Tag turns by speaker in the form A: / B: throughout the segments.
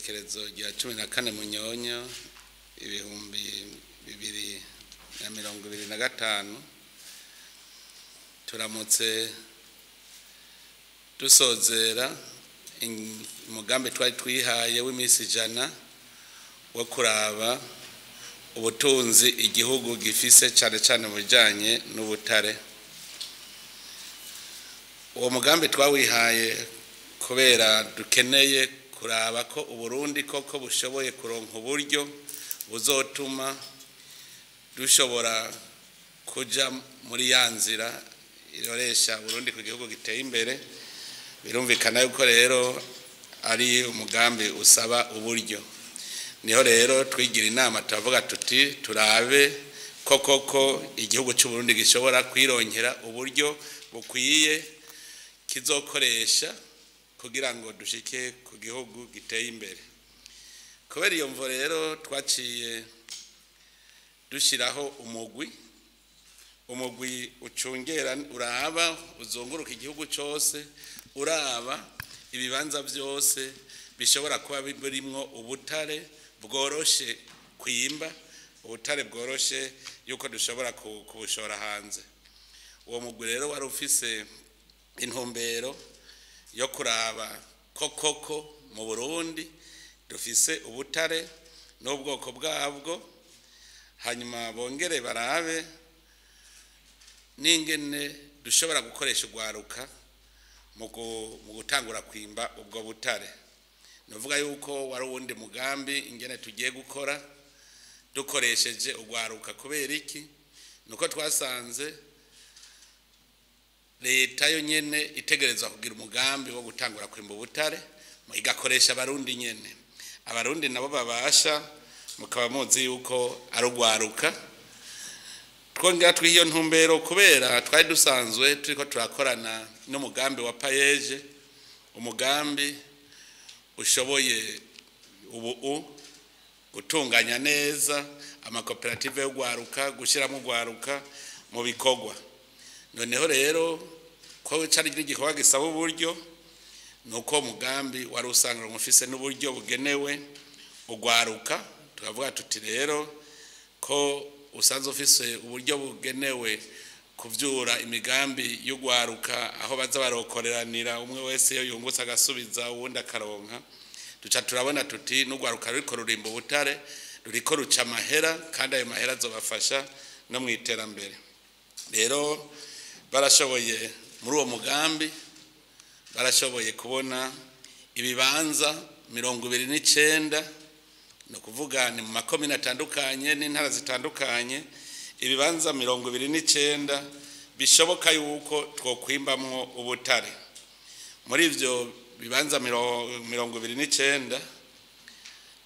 A: Igenekerezo rya 14 Munyonyo 2025, turamutse dusozera umugambi twari twihaye w'iminsi 100 wo kuraba ubutunzi igihugu gifise, cane cane mu bijanye n'ubutare. Uwo mugambi twawihaye kubera dukeneye kuraba ko Uburundi koko bushoboye kuronka uburyo buzotuma dushobora kuja muri ya nzira iroresha Burundi ku gihugu giteye imbere. Birumvikana yuko rero ari umugambi usaba uburyo. Niho rero twigira inama, turavuga tuti turabe ko koko igihugu cy'u Burundi gishobora kwironkera uburyo bukwiye kizokoresha kugira ngo dushike ku gihugu giteye imbere. Kubera iyo mvo rero twaciye dushiraho umugwi ucungera, uraba, uzunguruka igihugu cyose, uraba ibibanza byose bishobora kuba birimwo ubutare bworoshe kwimba, ubutare bworoshe yuko dushobora kubushora hanze. Uwo mugwi rero wari ufise intumbero yo kuraba ko koko mu Burundi dufise ubutare n'ubwoko bwabwo, hanyuma bongere barabe n'ingene dushobora gukoresha urwaruka mu gutangura kwimba ubwo butare. Nuvuga yuko wari uwundi mugambi ingene tugiye gukora dukoresheje urwaruka. Kubera iki? Nuko twasanze leta yo nyene itegerezwa kugira umugambi wo gutangura kwimba ubutare, igakoresha Abarundi nyene. Abarundi nabo babasha, mukaba muzi yuko ari urwaruka. Twongera twiha iyo ntumbero kubera twari dusanzwe turiko turakorana n'umugambi wa PAEEJ, umugambi ushoboye ubu gutunganya neza amakoperative y'urwaruka, gushyiramo urwaruka mu bikorwa. Noneho rero ko cari igikorwa gisaba uburyo, nuko umugambi wari usanga mufise n'uburyo bugenewe urwaruka. Tukavuga tuti rero ko usanzwe ufise uburyo bugenewe kuvyura imigambi y'urwaruka, aho baza barokoreranira, umwe wese iyo yungutse agasubiza uwundi akaronka, duca turabona tuti n'urwaruka ruriko rurimba ubutare ruriko ruca amahera, kandi ayo mahera azobafasha no mu iterambere. Rero barashoboye muri uwo mugambi, barashoboye kubona ibibanza 29, ni ukuvuga ni mu makomine atandukanye n'intara zitandukanye, ibibanza 29 bishoboka yuko twokwimbamwo ubutare. Muri ivyo bibanza 29,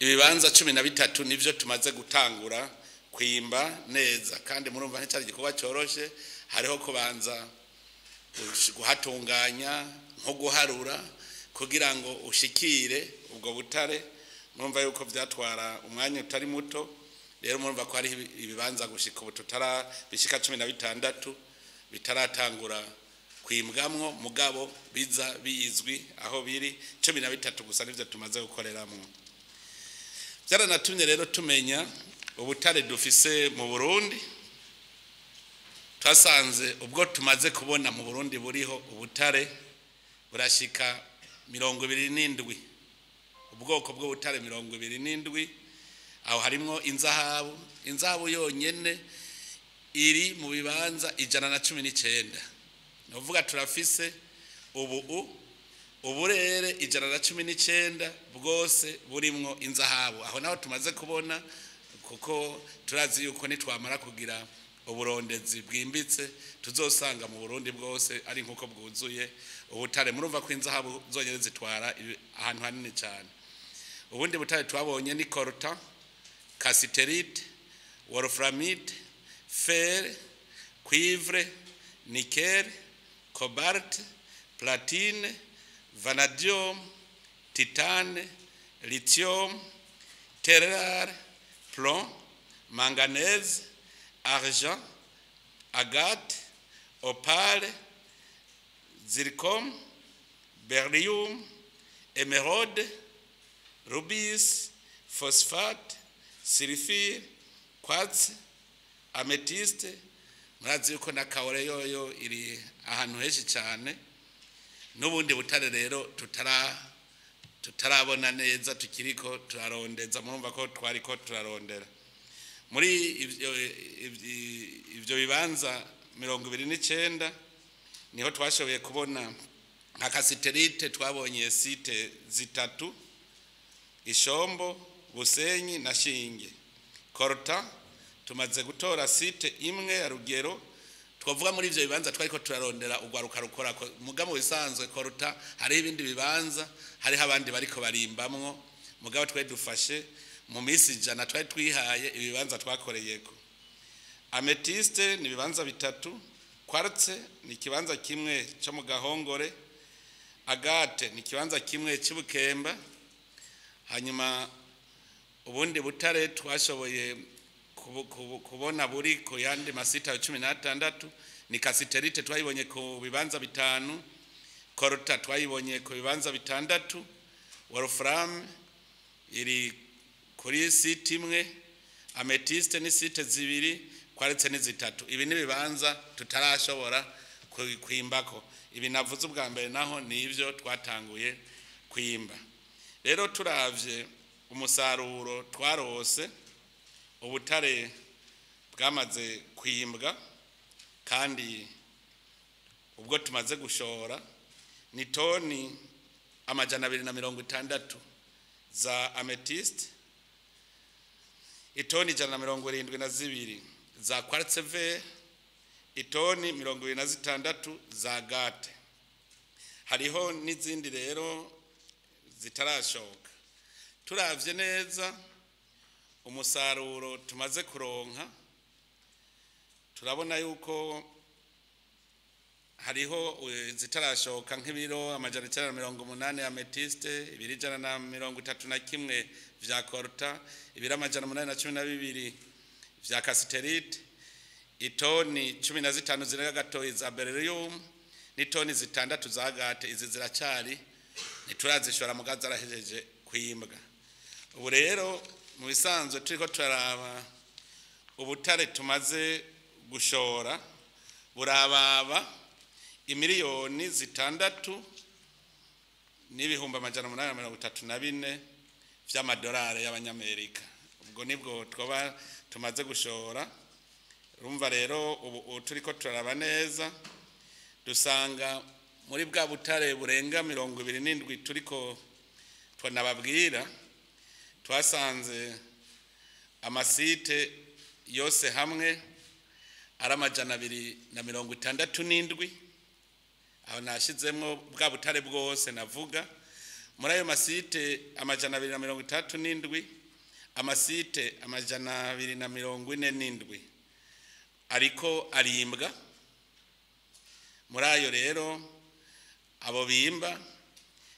A: ibibanza 13 nivyo tumaze gutangura kwimba neza. Kandi murumva nticari igikorwa coroshe, hariho kubanza guhatunganya, nko guharura kugira ngo ushikire ubwo butare. Murumva yuko vyatwara umwanya utari muto. Rero murumva ko hari ibibanza gushika ubu tutara bishika 16 bitaratangura kwimbwamwo, mugabo biza bizwi aho biri. 13 gusa nivyo tumaze gukoreramwo. Byaranatumye rero tumenya ubutare dufise mu Burundi. Twasanze ubwo tumaze kubona mu Burundi buriho ubutare burashika 27, ubwoko bw'ubutare 27. Aho harimwo inzahabu. Inzahabu yonyene iri mu bibanza 119. Ni ukuvuga turafise ubu uburere 119 bwose burimwo inzahabu. Aho naho tumaze kubona, kuko turazi yuko nitwamara kugira uburondezi bwimbitse tuzosanga mu Burundi bwose ari nkuko bwuzuye ubutare. Murumva ko inzahabu zonyene zitwara ahantu hanini cyane. Ubundi butare twabonye ni coltan, cassiterite, wolframite, fer, cuivre, nickel, cobalt, platine, vanadium, titane, lithium, terre, plomb, manganèse, argent, agate, opale, zircon, beryllium, émeraude, Rubis, phosphate, sulfure, quartz, améthyste. Murazi yuko na kaore yoyo iri ahantu henshi cyane, n'ubundi butare rero tutarabona neza, tukiriko turarondeza. Murumva ko twariko turarondera muri ivyo bibanza 29, niho twashoboye kubona nka cassitérite. Twabonye site zitatu: Ishombo, Busenyi na Shinge. Coltan, tumaze gutora site imwe ya Rugero. Twavuga muri ivyo bibanza twariko turarondera ugwaruka rukora muga mu bisanzwe coltan, hariho ibindi bibanza, hariho abandi bariko barimbamwo, mugabo twe dufashe mu minsi 100 twari twihaye ibibanza twakoreyeko. Améthyste ni ibibanza bitatu, quartz ni ikibanza kimwe cyo mu Gahongore, agate ni ikibanza kimwe cy'Ubukemba. Hanyuma ubundi butare twashoboye kubona buri ku yandi masita 16 ni cassitérite, twayibonye ku bibanza bitanu, coltan twayibonye ku bibanza bitandatu, wolfram iri kuri site imwe, améthyste ni site zibiri, quartz ni zitatu. Ibi ni ibibanza tutarashobora kwimbako. Ibi navuze ubwa mbere naho ni ivyo twatanguye kwimba. Rero turavye umusaruro twarose, ubutare bwamaze kwimbwa kandi ubwo tumaze gushora ni toni 260 za améthyste, itoni 172 za quartz vert, itoni 26 za agate. Hariho n'izindi rero zitarashoka. Turavye neza umusaruro tumaze kuronka, turabona yuko hariho zitarashoka nk'ibiro 980 ya améthyste, ibiro 131 vya coltan, ibiro 812 vya cassitérite, itoni 15 zirenga gatoyi za beryllium n'itoni 6 za agate. Izi ziracari, ntiturazishora, muga zarahejeje kwimbwa. Ubu rero mu bisanzwe turiko turaraba ubutare tumaze gushora, burababa imiliyoni 6,834,000 vy'amadolari y'abanyamerika. Ubwo nibwo twoba tumaze gushora. Urumva rero ubu turiko turaraba neza, dusanga muri bwa butare burenga 27 turiko twanababwira, twasanze amasite yose hamwe ari 267. Aho nashizemwo bwa butare bwose navuga. Muri ayo masite 267, amasite 247 ariko arimbwa. Muri ayo rero abo bimba,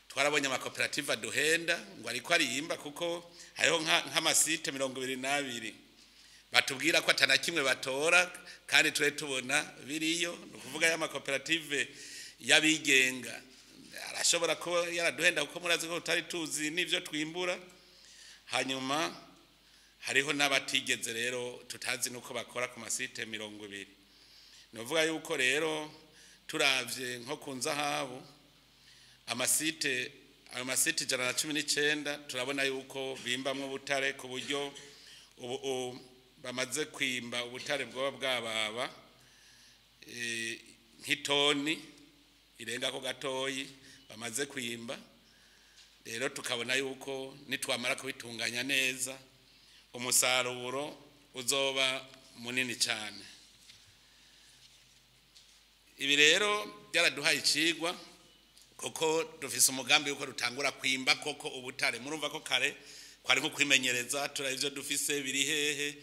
A: twarabonye amakoperative aduhenda ngo ariko arimba, kuko hariho nk'amasite 22 batubwira ko atana kimwe batora, kandi twe tubona biriyo. Ni ukuvuga y'amakoperative y'abigenga arashobora kuba yaraduhenda, kuko murazi ko tutari tuzi n'ivyo twimbura. Hanyuma hariho n'abatigeze rero, tutazi nuko bakora ku masite 20. Ni ukuvuga yuko rero turavye nko ku nzahabu, amasite, ayo masite 119, turabona yuko bimbamwo ubutare ku buryo ubu bamaze kwimba ubutare bwoba bwababa nk'itoni irenga ko gatoyi bamaze kwimba. Rero tukabona yuko nitwamara kubitunganya neza, umusaruro uzoba munini cyane. Ibi rero byaraduhaye icigwa, kuko dufise umugambi yuko dutangura kwimba koko ubutare. Murumva ko kare kwari nko kwimenyereza, turaba ivyo dufise biri hehe.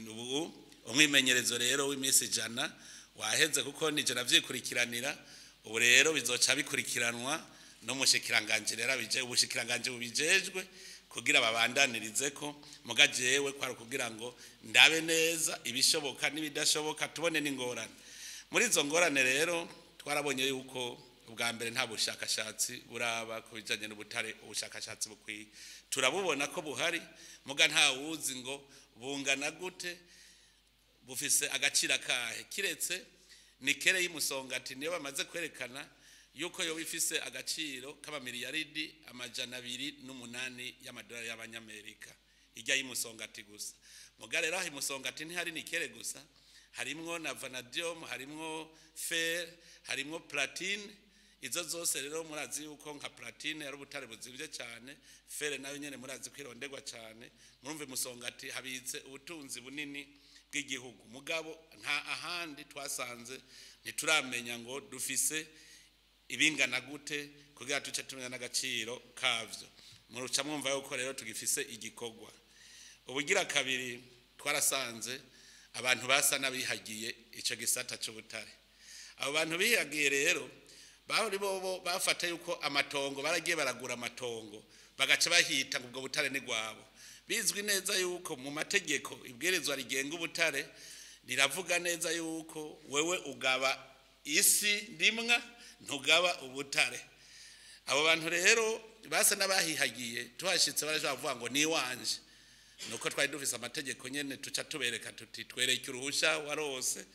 A: Ubu umwimenyerezo rero w'iminsi 100 waheze, kuko ni 100 vyikurikiranira. Ubu rero bizoca bikurikiranwa n'umushikiranganji, rero abije ubushikiranganji bubijejwe kugira babandanirize ko. Muga jewe kwari kugira ngo ndabe neza ibishoboka n'ibidashoboka, tubone n'ingorane. Muri izo ngorane rero twarabonye yuko Ubwa mbere, nta bushakashatsi buraba ku bijanye n'ubutare, ubushakashatsi bukwiye. Turabubona ko buhari, muga nta wuzi ngo bungana gute, bufise agaciro akahe, kiretse nickel y'Imusongati, niyo bamaze kwerekana yuko yoba ifise agaciro k'amamiliyaridi 208 y'amadolari y'abanyamerika, ijya y'Imusongati gusa. Muga rero aho Imusongati ntihari nickel gusa, harimwo na vanadium, harimwo fer, harimwo platine. Izo zose rero murazi yuko nka platine ari ubutare buzimvye cyane, fer nayo nyene murazi ko ironderwa cyane. Murumva, Imusongati habitse ubutunzi bunini bw'igihugu, mugabo nta ahandi twasanze, ntituramenya ngo dufise ibingana gute kugira tuce tumenya n'agaciro kavyo. Muruca mwumva yuko rero tugifise igikorwa. Ubugira kabiri, twarasanze abantu basa n'abihagiye ico gisata c'ubutare. Abo bantu bihagiye rero bari bobo bafata yuko amatongo, baragiye baragura amatongo, bagaca bahita ngo ubwo butare ni gwabo. Bizwi neza yuko mu mategeko, ibwirizwa rigenga ubutare riravuga neza yuko wewe ugaba isi ndimwa, ntugaba ubutare. Abo bantu rero basa n'abahihagiye, tuhashitse barashobora kuvuga ngo ni iwanje. Nuko twari dufise amategeko nyene, tuca tubereka tuti: "Twereke uruhusha warose."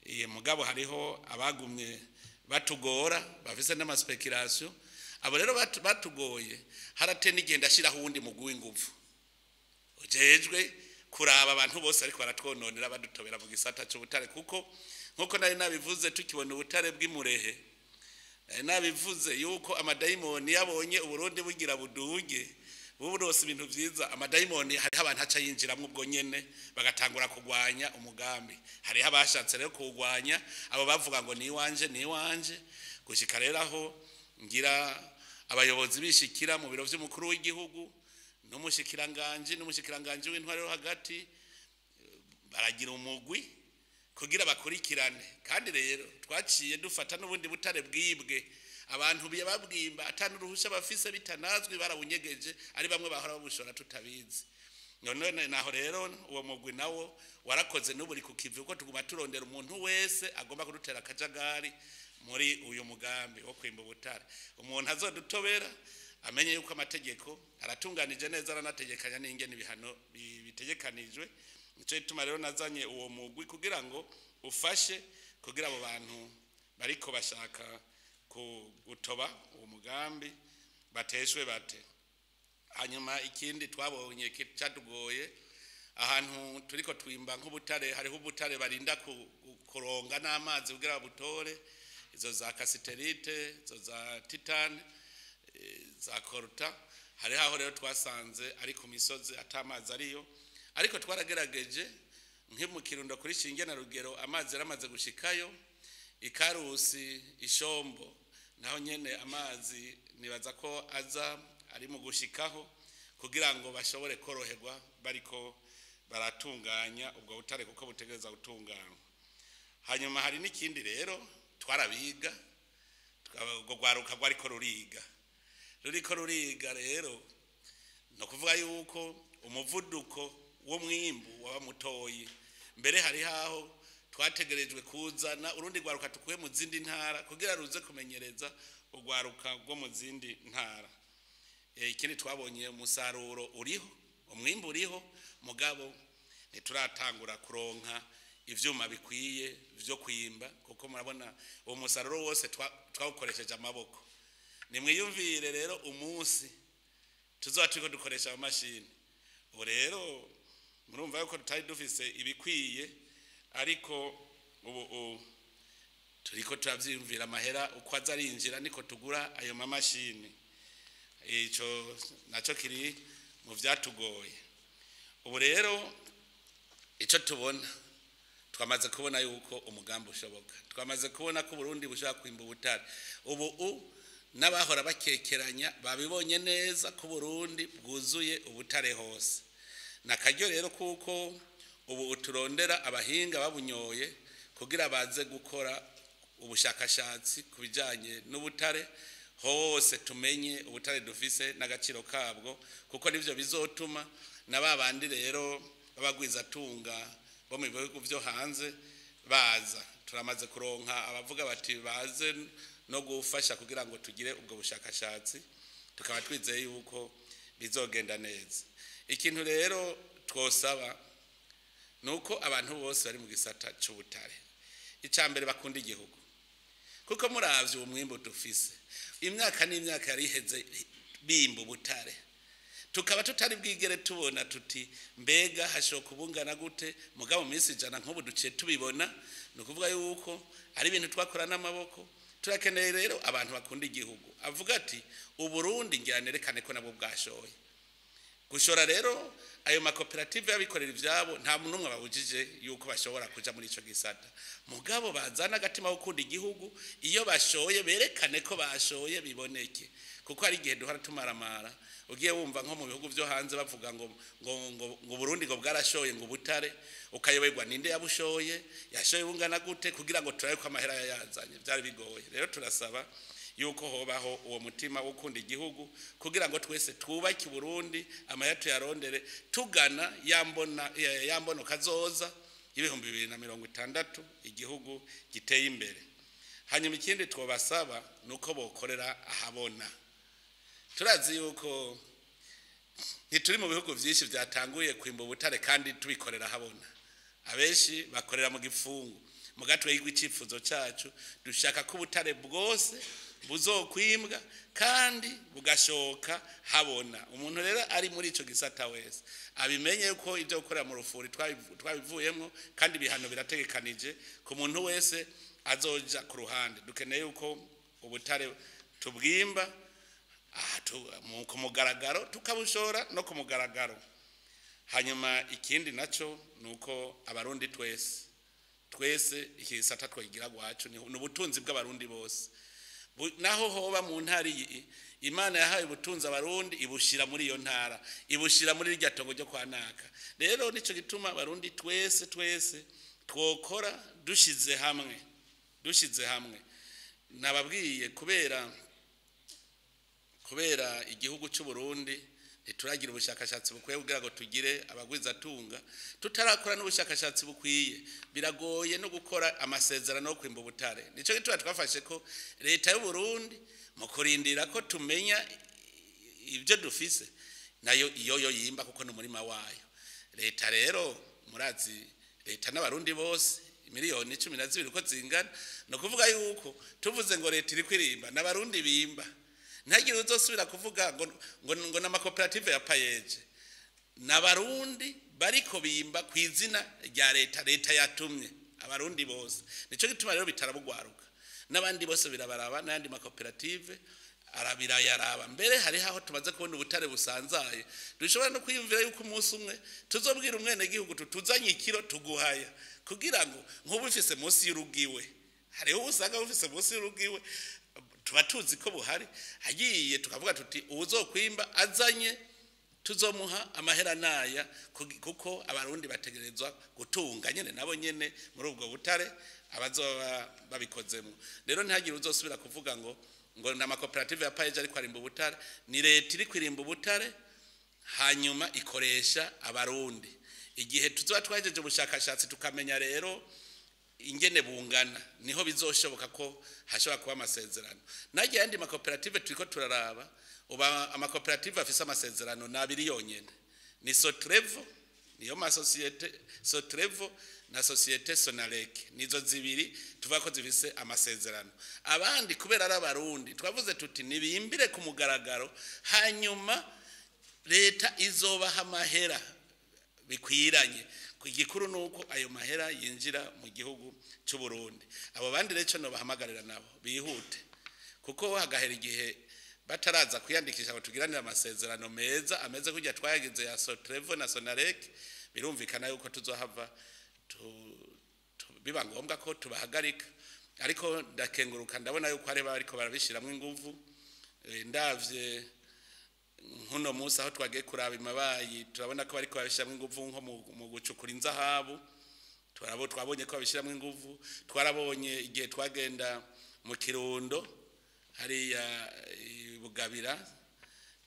A: Iye mugabo hariho abagumye batugora, bafise n'ama spéculations. Abo rero batugoye, harate n'igihe ndashiraho uwundi mugwi w'inguvu ujejwe kuraba abantu bose ariko baratwononera, badutobera mu gisata c'ubutare, kuko nkuko nari nabivuze, tukibona ubutare bw'imurehe, nari nabivuze yuko amadayimoni yabonye Uburundi bugira buduge, buburose ibintu vyiza, amadayimoni hariho abantu aca yinjiramwo ubwo nyene, bagatangura kugwanya umugambi. Hariho abashatse rero kuwugwanya, abo bavuga ngo ni iwanje, ni iwanje, gushika rero aho ngira abayobozi bishikira mu biro vy'umukuru w'igihugu n'umushikiranganji w'intwaro yo hagati, baragira umugwi kugira bakurikirane. Kandi rero twaciye dufata n'ubundi butare bwibwe, abantu babwimba atanu uruhusha bafise, bitanazwi, barawunyegeje, ari bamwe bahora babushora tutabizi. None naho rero uwo mugwi nawo warakoze, n'uburi ku kivi, kuko tuguma turondera umuntu wese agomba kudutera akajagari muri uyu mugambi wo kwimba ubutare. Umuntu azodutobera amenye yuko amategeko aratunganije neza, aranategekanya n'ingene ibihano bitegekanijwe. Nico gituma rero nazanye uwo mugwi kugira ngo ufashe, kugira abo bantu bariko bashaka gutoba uwo mugambi bateshwe bate. Hanyuma ikindi twabonye catugoye, ahantu turiko twimba nk'ubutare, hariho ubutare barinda kuronga n'amazi kugira babutore, izo za cassitérite, izo za titane, za coltan. Hariho aho rero twasanze ari ku misozi, atamazi ariyo, ariko twaragerageje nki mu Kirundo kuri Shinge na Rugero, amazi yaramaze gushikayo. Ikarusi Ishombo naho nyene amazi nibaza ko aza ari mu gushikaho, kugira ngo bashobore koroherwa bariko baratunganya ubwo butare, kuko butegereza gutunganywa. Hanyuma hari n'ikindi rero, twarabiga, ubwo rwaruka rwariko ruriga, ruriko ruriga rero, no kuvuga yuko umuvuduko w'umwimbu waba mutoyi. Mbere hari haho twategerejwe kuzana urundi rwaruka tukuye mu zindi ntara kugira ruze kumenyereza urwaruka rwo mu zindi ntara. Ikindi twabonye, umusaruro uriho, umwimbu uriho, mugabo ntituratangura kuronka ivyuma bikwiye vyo kwimba, kuko murabona uwo musaruro wose twawukoresheje amaboko. Nimwiyumvire rero umunsi tuzoba turiko dukoresha amamashini. Ubu rero murumva yuko tutari dufise ibikwiye, ariko ubu turiko turavyiyumvira, amahera uko aza arinjira niko tugura ayo mamashini. Ico naco kiri mu vyatugoye. Ubu rero ico tubona, twamaze kubona yuko umugambi ushoboka, twamaze kubona ko Burundi bushobora kwimba ubutare. Ubu n'abahora bakekeranya babibonye neza ko Burundi bwuzuye ubutare hose. Nakaryo rero kuko ubu uturondera abahinga babunyoye kugira baze gukora ubushakashatsi ku bijanye n'ubutare hose, tumenye ubutare dufise n'agaciro kabwo, kuko nivyo bizotuma na ba bandi rero babagwizatunga bo mu bihugu vyo hanze baza. Turamaze kuronka abavuga bati baze. no gufasha kugira ngo tugire ubwo bushakashatsi, tukaba twizeye yuko bizogenda neza. Ikintu rero twosaba nuko abantu bose bari mu gisata c'ubutare, icambere bakunda igihugu, kuko muravye uwo mwimbu dufise, imyaka n'imyaka yari iheze bimba ubutare, tukaba tutari bwigere tubona tuti mbega hashoka ubungana gute. Mugabo mu minsi 100 nk'ubu duciye tubibona, ni ukuvuga yuko ari ibintu twakora n'amaboko. Turakeneye rero abantu bakunda igihugu, avuga ati Uburundi ngira nerekane ko nabwo bwashoye. Gushora rero ayo makoperative y'abikorera ivyabo, nta muntu umwe babujije yuko bashobora kuja muri ico gisata, mugabo bazana agatima gukunda igihugu, iyo bashoye berekane ko bashoye biboneke. Kuko hari igihe duhora tumaramara, ugiye wumva nko mu bihugu vyo hanze bavuga ngo ngo ngo, ngo Burundi ngo bwarashoye ngo ubutare, ukayoberwa ninde yabushoye, yashoye bungana gute, kugira ngo turabe ko amahera yayazanye. Byari bigoye. Rero turasaba yuko hobaho uwo mutima wo gukunda igihugu, kugira ngo twese twubake Burundi, amahera tuyarondere tugana yambona yambono kazoza y'2060, igihugu giteye imbere. Hanyuma ikindi twobasaba nuko bokorera ahabona. Turazi yuko ntituri mu bihugu vyinshi vyatanguye kwimba ubutare kandi tubikorera ahabona, abenshi bakorera mu gifungu. Mugatwe y'icifuzo cacu dushaka ko ubutare bwose buzokwimbwa kandi bugashoka habona. Umuntu rero ari muri ico gisata wese abimenye ko ibyo gukora mu rufuri twabivuyemwo, kandi ibihano birategekanije ku muntu wese azoja ku ruhande. Dukeneye yuko ubutare tubwimba ku mugaragaro, tukabushora no ku mugaragaro. Hanyuma ikindi naco nuko abarundi twese twese iki gisata twagira gwacu ni ubutunzi bw'abarundi bose. Naho hoba mu ntara iyi, Imana yahaye ubutunzi abarundi, ibushira muri iyo ntara, ibushira muri irya tongo ryo kwa naka. Rero nico gituma abarundi twese twese twokora dushize hamwe, dushize hamwe. Nababwiye kubera igihugu cy'u Burundi ntituragira ubushakashatsi bukwiye kugira ngo tugire abagwizatunga, tutarakora n'ubushakashatsi bukwiye, biragoye no gukora amasezerano yo kwimba ubutare. Nico gituma twafashe ko leta y'u Burundi mu kurindira ko tumenya ibyo dufise, nayo iyo yo yimba kuko n'umurima wayo. Leta rero murazi, leta n'abarundi bose miliyoni 12 uko zingana, no kuvuga yuko tuvuze ngo leta iri kwirimba n'abarundi bimba, ntagire uzosubira kuvuga ngo ngo ngo n'amakoperative ya payeje, n'abarundi bariko bimba ku izina rya leta, leta yatumye abarundi bose. Nico gituma rero bitarabugwaruka n'abandi bose birabaraba, n'andi makoperative arabirayaraba. Mbere hari aho tumaze kubona ubutare busanzaye, dushobora no kwiyumvira yuko umunsi umwe tuzobwira umwene gihugu tutuzanye ikiro tuguhaya, kugira ngo nk'ubu ufise munsi y'urugiwe, hariho usanga ufise munsi y'urugiwe, tuba tuzi ko buhari, hagiye tukavuga tuti uwuzokwimba azanye tuzomuha amahera naya, kuko abarundi bategerezwa gutunga nyene nabo nyene muri ubwo butare abazoba babikozemo. Rero ntihagire uzosubira kuvuga ngo ngo na makoperative ya payeje ariko arimba ubutare. Ni leta iri kwirimba ubutare, hanyuma ikoresha abarundi. Igihe tuzoba twahejeje ubushakashatsi tukamenya rero ingene bungana, niho bizoshoboka ko hashobora kuba amasezerano. Nagiye andi makoperative turiko turaraba, uba amakoperative afise amasezerano nabiri yonyene, ni Sotrevo, niyo ma societe Sotrevo na societe Sonarek, nizo zibiri tuvuga ko zifise amasezerano. Abandi kubera ari abarundi twavuze tuti nibimbire ku mugaragaro, hanyuma leta izobaha amahera bikwiranye. Igikuru nuko ayo mahera yinjira mu gihugu cy'u Burundi. Abo bandi rero no bahamagarira nabo bihute, kuko hagahera igihe bataraza kwiyandikisha ngo tugiranire amasezerano meza ameze kujya twayagize ya Sotrevo na Sonarek, birumvikana yuko tuzohava biba ngombwa ko tubahagarika. Ariko ndakenguruka ndabona yuko ari bariko barabishiramwe inguvu. Ndavye nkuno munsi aho twagiye kuraba imabayi, turabona ko bariko babishiramwe inguvu nko mu gucukura inzahabu, twabonye ko babishiramwe inguvu. Twarabonye igihe twagenda mu Kirundo hariya Bugabira,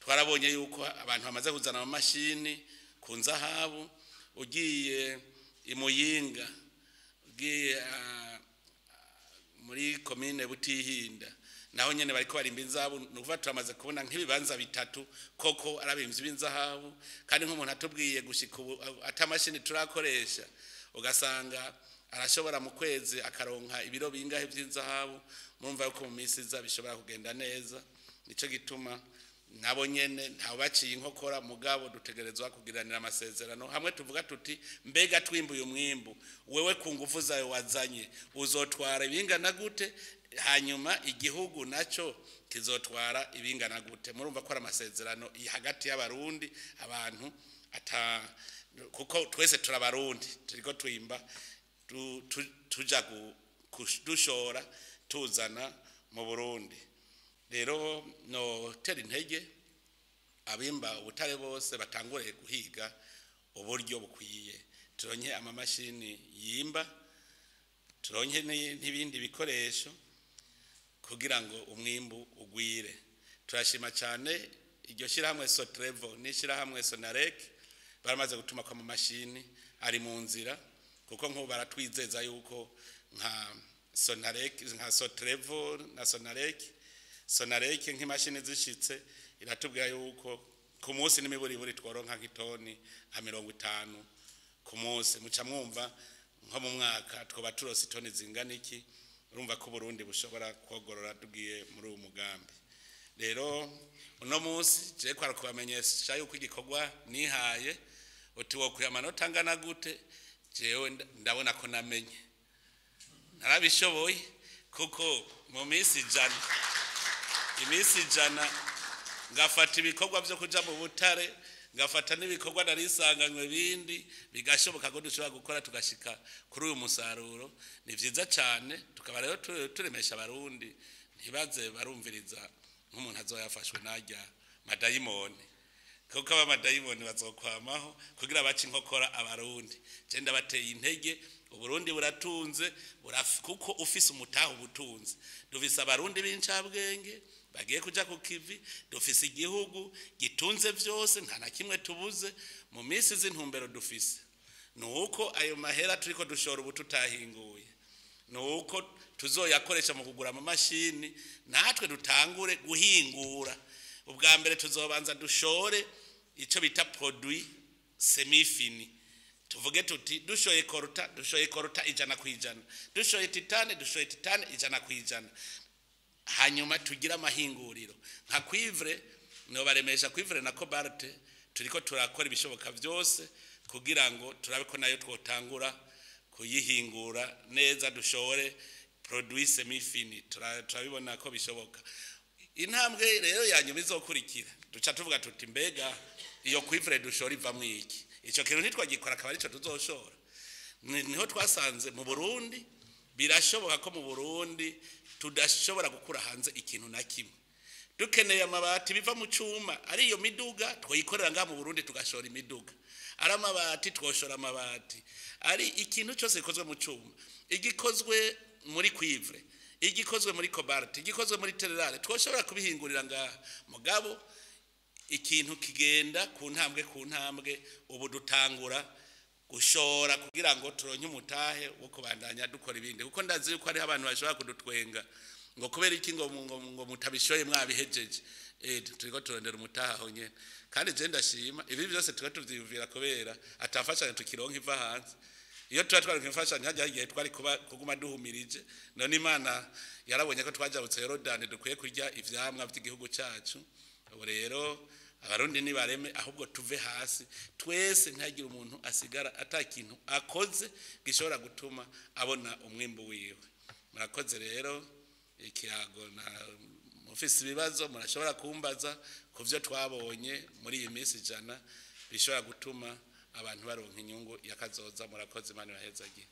A: twarabonye yuko abantu bamaze kuzana amamashini ku nzahabu. Ugiye imuyinga, ugiye muri komine Butihinda, Naho nyene bariko barimba inzahabu, nukuva turamaze kubona nk'ibibanza bitatu koko arabimvye b'inzahabu. Kandi nk'umuntu atubwiye gushika ubu atamashini turakoresha, ugasanga arashobora mu kwezi akaronka ibiro bingahe by'inzahabu. Murumva yuko mu minsi iza bishobora kugenda neza. Nico gituma nabo nyene ntawe baciye inkokora, mugabo dutegerezwa kugiranira amasezerano hamwe tuvuga tuti mbega twimbuye umwimbu, wewe ku nguvu zawe wazanye uzotwara ibingana gute, hanyuma igihugu naco kizotwara ibingana gute. Murumva ko ari amasezerano hagati y'abarundi, abantu ata kuko twese turabarundi, turiko twimba tuja dushora tuzana mu Burundi. Rero no tera intege abimba ubutare bose batangure guhiga uburyo bukwiye, turonke amamashini yimba, turonke n'ibindi bikoresho kugira ngo umwimbu ugwire. Turashima cyane iryo shyirahamwe Sotrevo n'ishyirahamwe Sonarek baramaze gutuma ko amamashini ari mu nzira, kuko nk'ubu baratwizeza yuko nka Sonarek, nka Sotrevo na Sonarek, Sonarek nk'imashini zishitse iratubwira yuko ku munsi n'imiburiburi tworonka nk'itoni nka 50 ku munsi. Muca mwumva nko mu mwaka twoba turose itoni zingana iki. Urumva ko Burundi bushobora kogorora tugiye muri uyu mugambi. Rero uno munsi je kwara kubamenyesha yuko igikorwa nihaye uti wo amanota angana gute, jewe ndabona ko namenye narabishoboye, kuko mu minsi 100, iminsi 100 ngafata ibikorwa byo kuja mu butare, ngafata n'ibikorwa narisanganywe bindi, bigashoboka ko dushobora gukora tugashika kuri uyu musaruro. Ni vyiza cyane. Tukaba rero turemesha abarundi ntibaze barumviriza nk'umuntu azoyafashwe narya madayimoni, kuko aba madayimoni bazokwamaho kugira bace inkokora abarundi. Je ndabateye intege, Uburundi buratunze, kuko ufise umutaho ubutunze. Dufise abarundi b'incabwenge bagiye kuja ku kivi, dufise igihugu gitunze vyose, nta na kimwe tubuze. Mu minsi z'intumbero dufise nuko ayo mahera turiko dushora ubu tutahinguye, nuko tuzoyakoresha mu kugura amamashini, natwe dutangure guhingura. Ubwa mbere tuzobanza dushore ico bita produit semi-fini, tuvuge tuti dushoye coltan, dushoye coltan 100%, dushoye titane, dushoye titane 100%, hanyuma tugira amahinguriro nka cuivre. No baremesha cuivre na cobalt turiko turakora ibishoboka byose kugira ngo turabe ko nayo twotangura kuyihingura neza, dushore produit semi-fini. Turabibona ko bishoboka. Intambwe rero yanyuma izokurikira, duca tuvuga tuti mbega iyo cuivre dushora ivamwo iki? Ico kintu ntitwagikora akaba arico tuzoshora. Niho twasanze mu Burundi birashoboka ko mu Burundi tudashobora gukura hanze ikintu na kimwe. Dukeneye amabati biva mu cuma, ari iyo miduga twoyikorera ngaha mu Burundi tugashora imiduga, ari amabati twoshora amabati, ari ikintu cyose gikozwe mu cuma, igikozwe muri cuivre, igikozwe muri cobalt, igikozwe muri terrare, twoshobora kubihingurira ngaha. Mugabo ikintu kigenda ku ntambwe ku ntambwe, ubu dutangura gushora kugira ngo turonke umutahe wo kubandanya dukora ibindi, kuko ndazi yuko hariho abantu bashobora kudutwenga ngo kubera iki ngo mutabishoye mwabihejeje. Turiko turondera umutahe aho nyene. Kandi je ndashima ibi byose tuba tuvyiyumvira kubera atafashanyo tukironka iva hanze. Iyo tuba twaronka imfashanyo hajya igihe twari kuba kuguma duhumirije. None Imana yarabonye ko twajabutse Yorodani, dukwiye kurya ivyamwa by'igihugu cacu. Ubu rero abarundi nibareme, ahubwo tuve hasi twese, ntihagire umuntu asigara atakintu akoze gishobora gutuma abona umwimbu wiwe. Murakoze rero ikiyago, na mufise ibibazo murashobora kumbaza ku byo twabonye muri iyi minsi 100 bishobora gutuma abantu baronka inyungu yakazoza. Murakoze, Imana ibahezagiye.